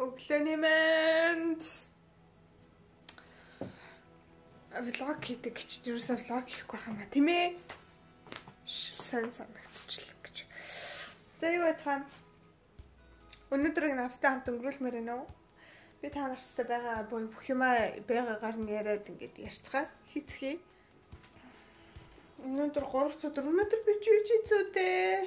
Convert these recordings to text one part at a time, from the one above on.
Өглөөний мэнд. Vlog хийдэг гэж юусаа vlog хийхгүй хам ба тийм ээ. Сайн санагдчихлаа гэж. За юу бацхан. Өнөөдөр надтай хамт өнгөрүүлмээр байна уу? Би та нартай байгаа бүх юмаа байгаагаар нь яриад ингээд ярьцгаа хийцгээе. Өнөөдөр 3 дахь өдөр. Өнөөдөр би жижицүүдээ.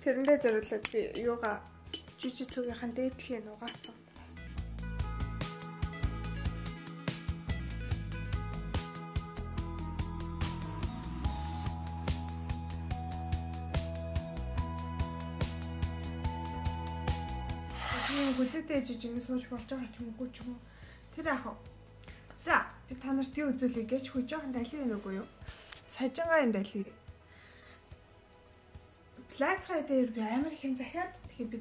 Тэрэндээ зориулаад би юугаа жижицүүгийнхэн дээдлэгийг нугаацсан. Гүзээтэй жижиг сууж болж байгаа ч юм уу ч юм уу. Тэр яах вэ? За, би та нарт юу үзүүлэе гэж хүү жоохон дали байна үгүй юу? Сажингаа юм дали. Black Friday-ээр би амар их юм захиад, тэгэхээр би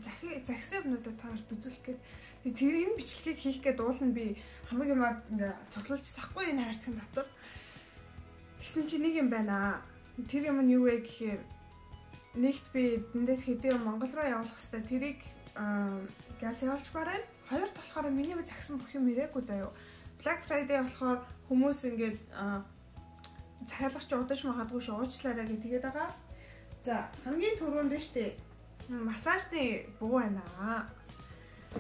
захисан юмнуудаа та нарт үзүүлэх гээд тэр энэ бичлэгийг хийх гээд уулна би хамаг юмаа ингээ цуглуулж сахгүй энэ хайрцагын дотор. Тэгсэн чи нэг юм байна. Тэр юм нь юу вэ гэхээр нэгт би эндээс хэдэн юм Монгол руу явуулах хэвээр тэрийг ганц явуулж барай. Хоёрт болохоор миний захисан бүх юм ирээгүй заяо. Black Friday болохоор хүмүүс ингээд захиалгач удаж магадгүй шүү уучлаарай гэж тэгээд байгаа. За хамгийн түрүүнд нь штэ массажны буу байна.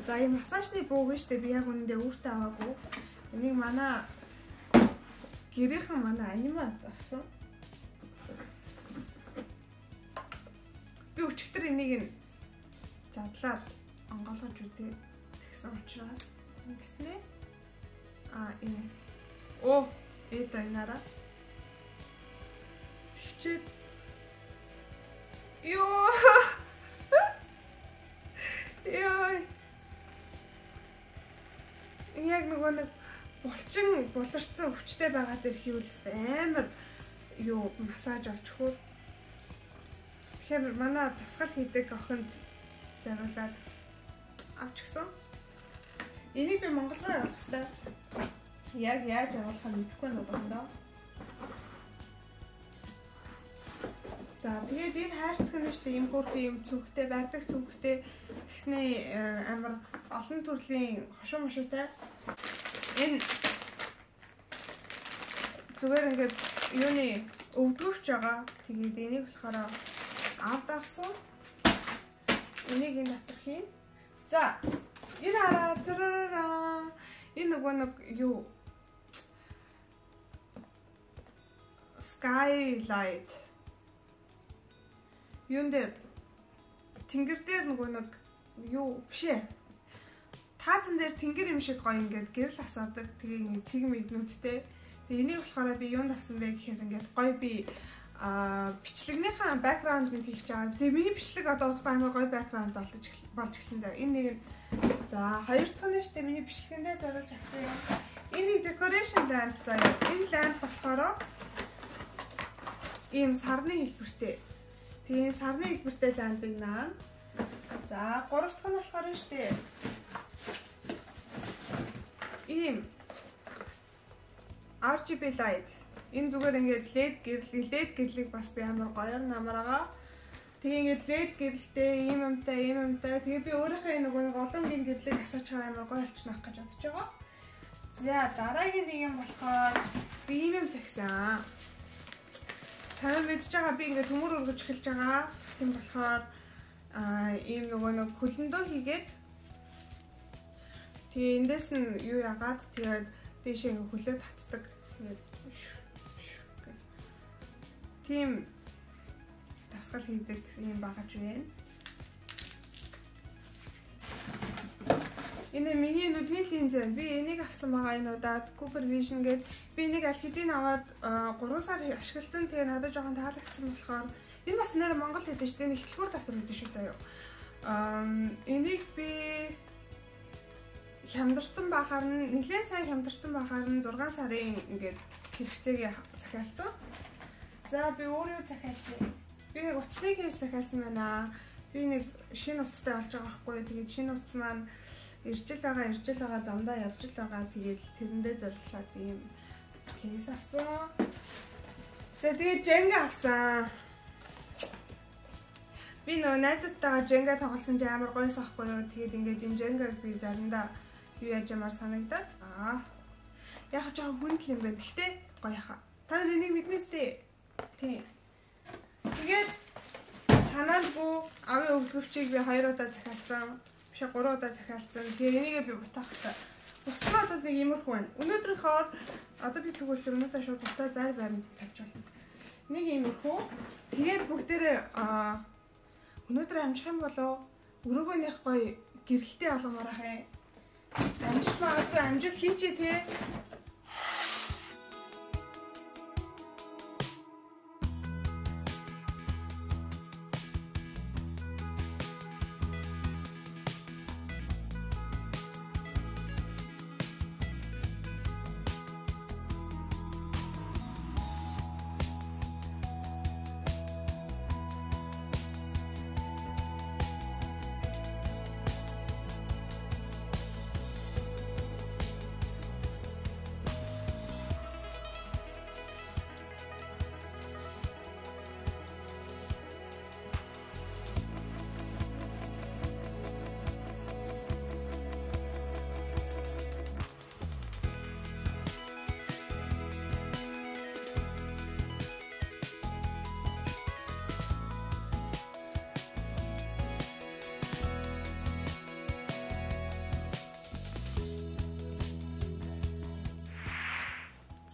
За энэ массажны бууг нь штэ би яг үнэндээ өөртөө аваагүй. Энийг манай гэрийнхэн манай анима авсан. Би өчигдөр энийг нь задлаад онгойлгож үзээ тэгсэн учраас ингэснэ. А энэ. Оо, эда энара. Тэгчээд ёо. Ёо. Яг нөгөө нэг булчин буларцсан өвчтэй байгаа дээр хийвэл амар юу массаж олж хөө. Тэгэхээр манай дасгал хийдэг охинд зориулаад авч гисэн. Энийг би Монгол руу явуулах хэрэгтэй. Яг яаж явуулахыг мэдэхгүй байна одоохондоо. За тэгээд энэ хайрцаг нь шүү дээ ийм хөөрхөн юм цүнхтэй, барьдаг цүнхтэй тэгснээ амар олон төрлийн хошуу мошуутай. Энэ зүгээр ингээд юуны өвдгөвч байгаа. Тэгээд энийг болохоор авд авсан. Энийг энэ дотор хийн. За энэ хараа царараа. Энэ нөгөө нэг юу skylight. Юун дээр тэнгэр дээр нөгөө нэг юу биш ээ. Таазан дээр тэнгэр юм шиг гоё ингээд гэрэл асаадаг. Тэгээ ингээд цэг мэгнүүдтэй. Тэгээ энийг болохоор би юунд авсан бэ гэхээр ингээд гоё би бичлэгнийхээ background-ыг хийх гэж байгаа. Тэгээ миний бичлэг одоо удахгүй амар гоё background болж эхэлсэн заа. Энэ нэг нь за хоёр дахь нь шүү дээ миний бичлэгэндээ зориулж авсан юм. Энэ нэг decoration lamp заа. Энэ lamp болохоор ийм сарны хэлбэртэй. Тэгээ сарны хэлбэртэй lamp-ыг наа. За гурав дахь нь болохоор шүү дээ. Ийм RGB light. Энэ зүгээр ингээд LED гэрэл, LED гэрлийг бас би амар гоёор намараа. Тэгээ ингээд LED гэрэлтэй, ийм юмтай, ийм юмтай. Тэгээ би өөрийнхөө нөгөө нэг олон гин гэрлийг асаач байгаа амар гоё болчихно гэж бодож байгаа. За дараагийн нэг юм болохоор би ийм юм захисан. Та мэдж байгаа би ингээд төмөр өргөж эхэлж байгаа. Тийм болохоор ийм нөгөө нэг хөлөндөө хийгээд тэгээ эндээс нь юу яагаад тэгээд дээшээ ингээд хөлөө татдаг. Ингээд тийм дасгал хийдэг юм багаж байна. Энэ миний нүдний линз байна. Би энийг авсан байгаа энэ удаад Cooper Vision гээд би энийг аль хэдийн аваад 3 сар ашигласан. Тэгээ надад жоохон таалагдсан болохоор энэ бас нэр Монгол хэлтэй шүү дээ. Энэ ихтлгүүр дотор өгдөө шүү заяа. Энийг би хямдарсан байхаар нь нэлээд сайн хямдарсан байхаар нь 6 сарын ингээд хэрэгцээгээ захиалсан. За би өөр юу захиалсан? Би нэг утасны кейс захиалсан байна. Би нэг шинэ утастай болж байгаа байхгүй. Тэгээд шинэ утас маань ирж л байгаа, замдаа явж л байгаа. Тэгээд тэрэндээ зориулаад ийм кейс авсан. За тэгээд Jenga авсан. Би нөгөө найзуудтайгаа Jenga тоглосон чинь амар гоёс ахгүй юу. Тэгээд ингээд энэ Jenga-г би заримдаа юу яаж ямар санагдаад. Яг жоохон хүндэл юм байна. Гэхдээ гоё хаа. Та нар энийг мэднэс тээ. Тийм. Тэгээд санаандгүй авын өвлгөвчийг би 2 удаа захиалсан. Биш 3 удаа захиалсан. Тэгээд энийгээ би буцаах хэрэгтэй. Бусд нь бол нэг иймэрхүү байна. Өнөөдрийнхөөр одоо би тэгвэл өнөөдөр шууд буцаад байр байранд тавьж болно. Нэг иймэрхүү. Тэгээд бүгдээрээ өнөөдөр амжих юм болов өрөөгөөнийх гоё гэрэлтэй болгомоор ах юм. Амжих магадгүй амжилт хийчээ те.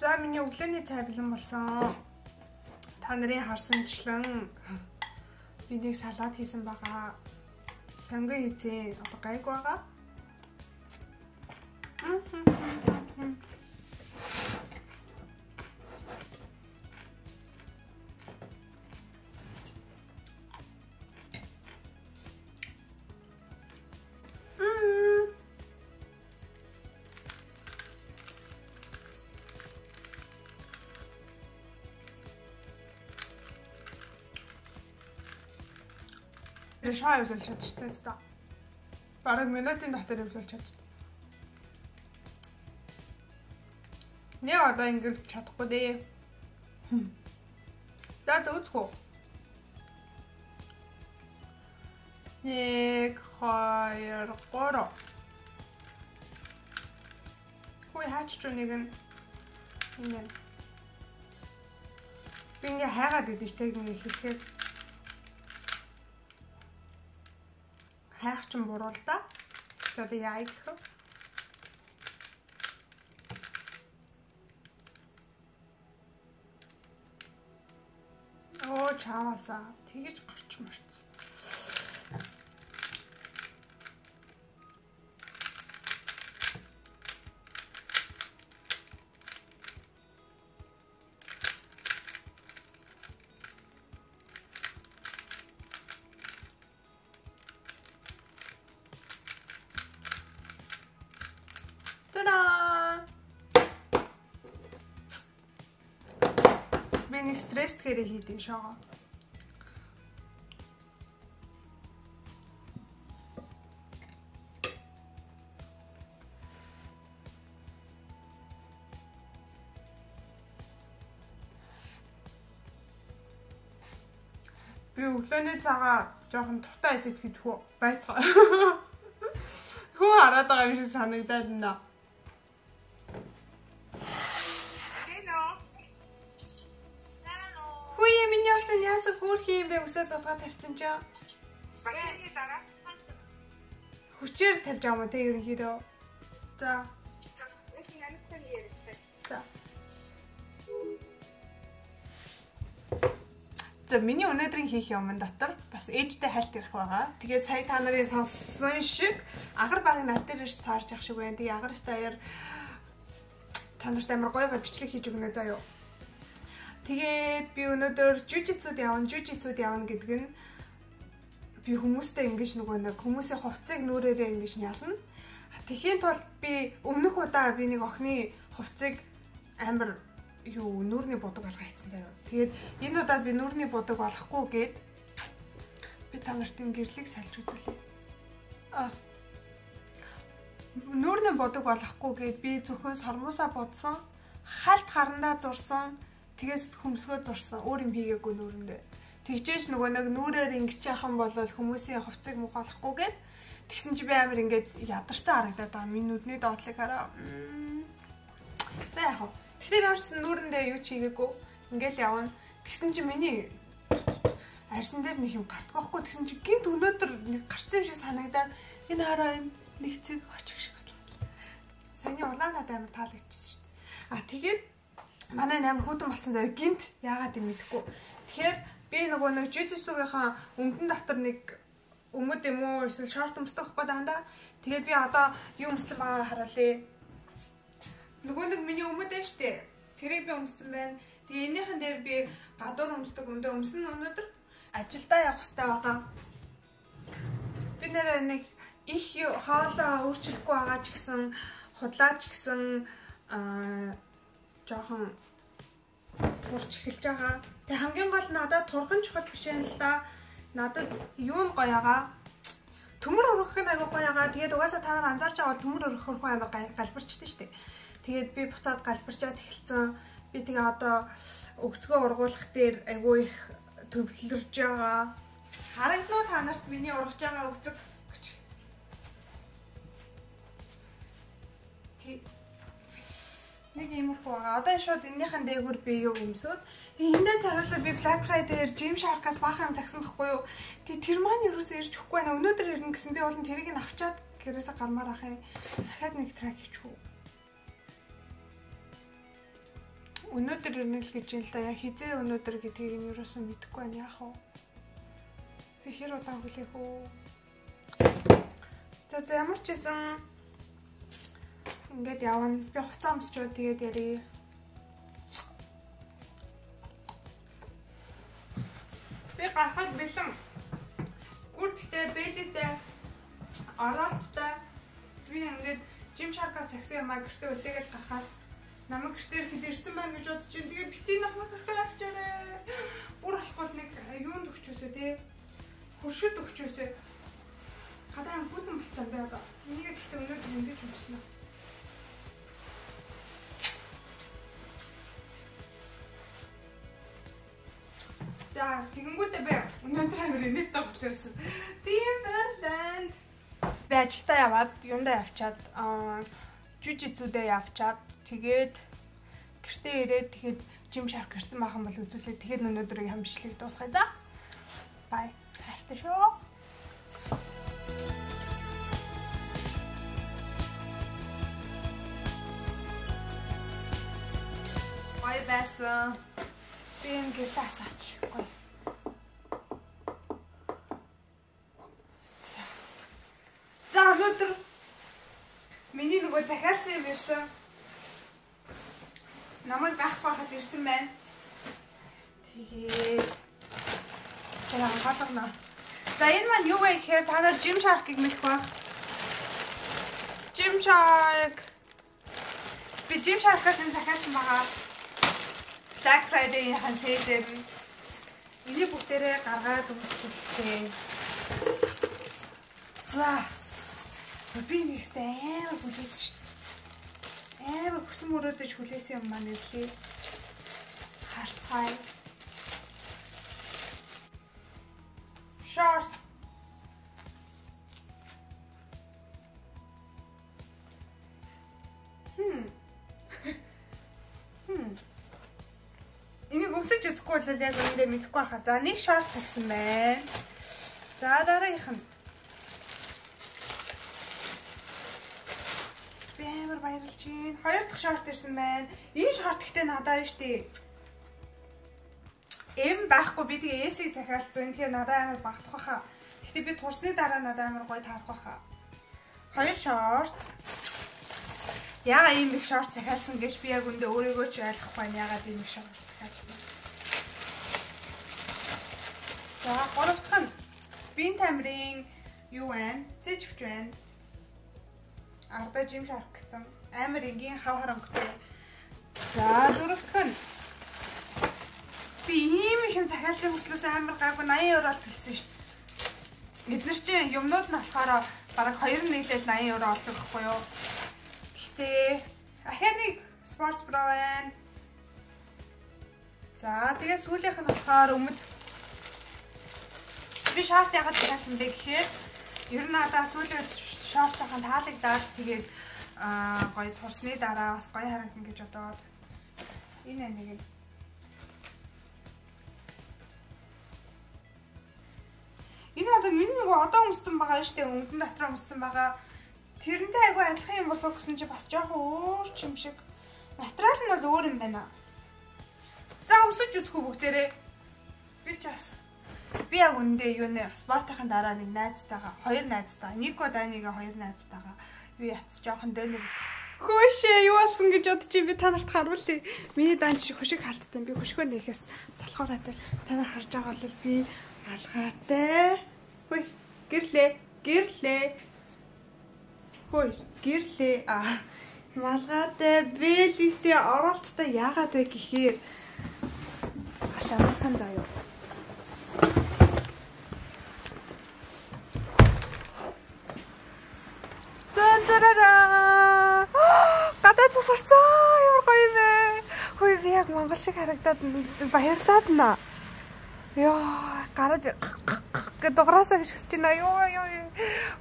За миний өглөөний цай бэлэн болсон. Та нарын харсанчлан би нэг салат хийсэн байгаа. Сонгон хийцээ. Одоо гайгүй байгаа. Шаа явуулж чадчихтай л да. Бараг минутын дотор явуулж чадчих. Нэг одоо ингэж чадахгүй дээ. За үзэх үү. 1 2 3. Хүй хаач ч нэг нь энэ. Би ингээ хайгаад идэв штэ ингээ хийхээр хайх чинь буруу л да. Одоо яа гэх вэ? Оо чаваасаа тэгэж гарч морцсон. Би нэг стресс тэрэ хийдэг шоогоо. Би өглөөний цагаа жоохон тухтай идэх гэдэггүй байцгаа. Хүн хараад байгаа юм шиг санагдаад байна. Яасан хөөрхий юм бэ үсээ зодгаа тавьсан чинь. Багийн дараа хүчээр тавьж байгаа юм уу те ерөнхийдөө. За. За. За миний өнөөдрийн хийх юм дотор бас ээжтэй хальт ирэх байгаа. Тэгээд сая та нарын сонссон шиг агар бараг над дээр ирж таарч явах шиг байна. Тэгээ агар таяар та нарт амар гоё гоё бичлэг хийж өгнө заа юу. Тэгээд би өнөөдөр жужицуд явна, жужицуд явна гэдэг нь би хүмүүстэй ингэж нөгөө нэг хүмүүсийн хувцсыг нүрээрээ ингэж ялна. Тэхийн тулд би өмнөх удаа би нэг охины хувцсыг амар юу нүрний будаг болгоо хийсэн заяа. Тэгээд энэ удаад би нүрний будаг болохгүй гээд би та нарт энэ гэрлийг сольж үзүүлье. Нүрний будаг болохгүй гээд би зөвхөн сормуусаа будсан, халт харандаа зурсан. Тэгээс хөмсгөө зурсан, өөр юм хийгээгүй нүрэндээ. Тэгжээш нөгөө нэг нүрээр ингэж яах юм бол хүмүүсийн хувцсыг мухалахгүй гээд тэгсэн чи би амар ингээд ядарсан харагдаад байгаа. Миний нүдний доотлыг хараа. За яах вэ? Тэгэхээр ямар ч нүүрэндээ юу ч хийгээгүй. Ингээл явна. Тэгсэн чи миний арьсан дээр нэг юм гартдаг байхгүй. Тэгсэн чи гинт өнөөдөр нэг гарцсан юм шиг санагдаад энэ хараа энэ нэг цэг очих шиг бодлоо. Саяны улаан надад амар таалагдчихсан шүү дээ. А тэгээд манай амар хүүтэн болцсон заяа гинт яагаад юм мэдэхгүй. Тэгэхээр би нөгөө нэг жижигсүүгийнхаа өмдөн дотор нэг өмд юм уу эсвэл шорт өмсдөг байхгүй дандаа. Тэгээд би одоо юу өмссөн байгаа харуулъя. Нөгөө нэг миний өмд байна шүү дээ. Тэрийг би өмссөн байна. Тэгээ энийхэн дээр би гадуур өмсдөг өмдөө өмсөн өнөөдөр ажилдаа явах хэрэгтэй байгаа. Би нэрээ нэг их хоолоо өөрчлөхгүй байгаа ч гэсэн худлаа ч гэсэн жоохон турч эхэлж байгаа. Тэгээ хамгийн гол надад турхан чухал биш юм л да. Надад юу нь гоё байгаа. Төмөр өргөх нь айгүй гоё байгаа. Тэгээд угаасаа та нар анзаарч байгаа бол төмөр өргөх хөрхөн амар галбарчдээ шүү дээ. Тэгээд би буцаад галбарчаад эхэлсэн. Би тэгээ одоо өгцгөө ургуулах дээр айгүй их төвлөрж байгаа. Харагдана уу та нарт миний ургаж байгаа өгцөг? Нэг иймэрхүү байгаа. Одоо шууд энэнийхэн дээгүүр би юу өмсөөд эндээ царуулаад би Black Friday-ээр Gymshark-аас баахан юм загсан байхгүй юу? Тэгээ тэр маань юусоо ирж өгөхгүй байна. Өнөөдөр ирнэ гэсэн би болон тэрийг нь авчаад гэрээсээ гармаар ах юм. Дахиад нэг трак хийчих үү? Өнөөдөр ирнэ л гэж юм л да. Яг хизээ өнөөдөр гэдгийг нь юусоо мэдэхгүй байна. Яах вэ? Би хэр удаан хүлээх үү? За за ямар ч байсан ингээд явна. Би хувцас өмсчөө тэгээд ярив. Би гарахад бэлэн. Гүрттэй, бэлэтэй, оролттой. Би ингээд Gymshark-аас загсан юмаа гэртээ үлдээгээл гарахаас намайг гэртээ ирэхэд ирсэн байна гэж бодож чинь. Тэгээ битгий намайг гэртээ авчаарэ. Бүр болохгүй нэг юунд өгчөөсөө тий. Хөршөд өгчөөсөө. Гадаа хүтэн болцсон би одоо. Энийг гэхдээ өнөөдөр ингэж өмснө. За тэгэнгүүтээ би өнөөдөр амар инээдтэй болчихсон. Timberland. Би ажилдаа яваад, юундаа явчаад, жужицүүдээ явчаад, тэгээд гэртээ ирээд тэгээд Gymshark ирсэн бахан бол үзүүлээ. Тэгээд өнөөдрийн хамшлыг дуусгая за. Bye. Хайртай шүү. Гоё байсан. Би энэ гэрээ асаач. Гоё. За өнөөдөр миний нөгөө захиалсан юм ирсэн. Намайг байхгүй хахад ирсэн байна. Тэгээд чараа анхаарна. За энэ маань юу вэ гэхээр та нар Gymshark-ыг мэдэх байх. Gymshark. Би Gymshark-аас энэ захиалсан байгаа. Black Friday-ийн sale-ээр энийг бүгдээрээ гаргаад өмсчихсэн. За. Би нэгстэй амар хүлээсэн шүү дээ. Амар хүсэн мөрөөдөж хүлээсэн юм маань ирлээ. Харцгаая. Шорт. Энийг өмсөж үзэхгүй бол яг үүндээ мэдэхгүй хаа. За нэг шорт тавьсан байна. За дараагийнх нь. Би амар баярлж байна. Хоёр дахь шорт ирсэн байна. Энэ шорт гэхдээ надад байна шүү дээ. М байхгүй би тэгээ S-ийг захиалцсан. Тэгэхээр надад амар багтах байхаа. Гэхдээ би турсны дараа надад амар гоё таарах байхаа. Хоёр шорт. Яагаад ийм их шорт захиалсан гэж би яг үндэ өөрийгөө ч ойлгохгүй байна. Яагаад ийм их шорт захиалсан. За гурав дахь нь Бин тамирын юу байна? Цэжвч байна. Ардаа Gymshark гэсэн. Амар энгийн хав харангатай. За дөрөв дэх нь би ийм их юм захиалсан мөртлөөс амар гайгүй 80 евро төлсөн шүү дээ. Эднэр чинь юмнууд нь болохоор бараг 2 нийлээл 80 евро олдог байхгүй юу? Гэхдээ ахиа нэг спорт бра байна. За тэгээ сүүлийнх нь болохоор өмд Би шорт яагаад захиалсан бэ гэхээр ер нь надаа сүүлийн шорт жоохон таалагдаад тэгээд гоё турсны дараа бас гоё харагдана гэж бодоод энэ нэг нь энэ одоо миний нөгөө одоо өмссөн байгаа шүү дээ. Өнгөн дотор өмссөн байгаа. Тэрнтэй айгүй адилхан юм болов гэсэн чи бас жоохон өөр ч юм шиг. Материал нь бол өөр юм байна. За өмсөж үзэх үү бүгдээрээ. Би ч бас би яг үнэндээ юу нэ спортын дараа нэг найзтайгаа, хоёр найзтайгаа, Нико Данига хоёр найзтайгаа юу яц жоохон дөнөр. Хөөшээ юу болсон гэж бодож би та нарт харуулъя. Миний дан чи хөшиг халттай. Би хөшгөө нэхээс залхуураа та нар харж байгаа бол би алгаатай. Хөөе, гэрлээ. Гэрлээ. Хөөе, гэрлээ. Аа. Малгаатай, бэлэгтэй, оролцтой яагаад вэ гэхээр ашаахан заяа. Зарараа. Гадаа цусарцаа. Ямар гоё юм бэ. Хөөе, би яг монгол шиг харагдаад баярлаад наа. Йоо, гараад гэ дуграасаа гэж хүсэж байна. Йоо ёо.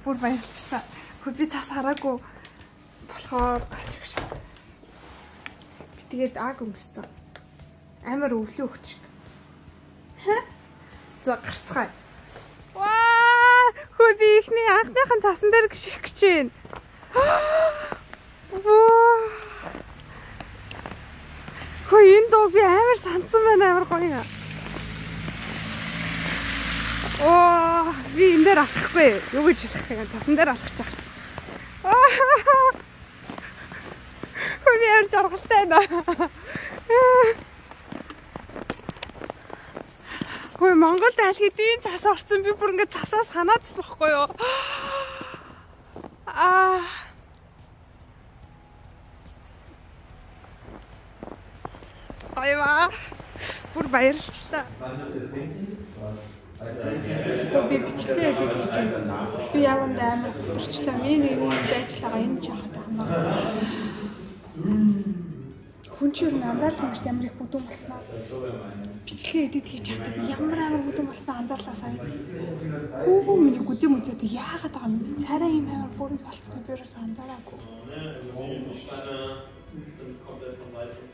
Бүр баярлчихлаа. Хөө би цаас хараагүй болохоор би тэгээд аг өмссөн. Амар өвлөө өгч шиг. За гарцгаая. Ваа! Хөө би ихний анхныхан цасан дээр гიშих гэж байна. Хөө энэ дуу би амар сансан байна, амар гоё юм. Оо, би энэ дээр алхахгүй. Юу гэж хэлэх юм? Цасан дээр алхаж байгаа чи. Хөө би амар жаргалтай байна. Хөө Монголд аль хэдийн цас олцсон. Би бүр ингээд цасаас ханаадсан бохгүй юу? Аа. Аяа. Бүр баярлчлаа. Би бичлээ гэж хэлж байна. Би яг үндэ амар өдөрчлээ. Миний нэг юм ажиллагаа энэ чахаад байгаа юм. Хүн чинь ер нь анзаардаг юм шүү дээ, амар их бүдүүн болсноо. Бичлэгээ эдит хийж байхдаа би ямар амар бүдүүн болсноо анзаарлаа сая. Хүүхүү миний гүзээ мүзээд яагаад байгаа юм бэ? Царай юм амар бүрийг олцсон би ерөөсөө анзаараагүй.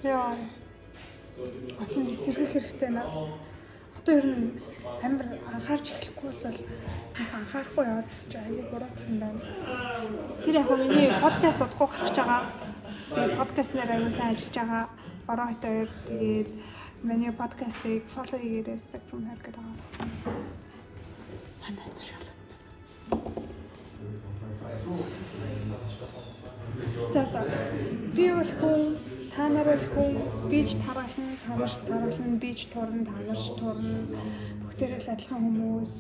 Яа. Отон сэргэх хэрэгтэй наа. Одоо ер нь амар анхаарч эхлэхгүй бол их анхаарахгүй яваад чи аягүй буруутсан байна. Тэр яг миний подкаст удахгүй гарч байгаа. Би подкаст нэр аягүй сайн ажиллаж байгаа. Ороо хот хоёр тэгээд миний подкастыг follow хийгээрэй Spectrum Hair гэдэг байгаа. Танайц шалат. За за. Би бол хүн, та нар бол хүн, би ч таргална, та нар ч таргална, би ч турна, та нар ч турна. Бүгдээрээ л адилхан хүмүүс.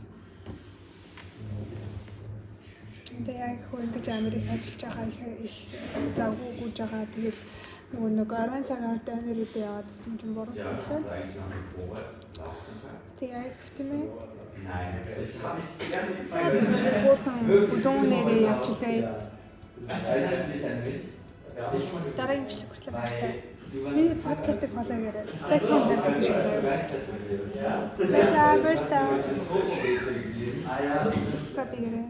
Тэгээ яг хөө ингэж амар их ажиллаж байгаа, их завгүй гүйж байгаа. Тэгэл нөгөө нэг оройн цагаар донор үдэ яваад исэн чинь буруутсан лээ. Тэгээ яг их тийм ээ. Тэгээд бүдүүнээрээ явчихлаа. Дараагийн бичлэг хүртэл баяртай. Миний подкастыг follow хийгээрэй. Spectrum Hair гэж байна. Баярлалаа, баярлалаа. Subscribe хийгээрэй.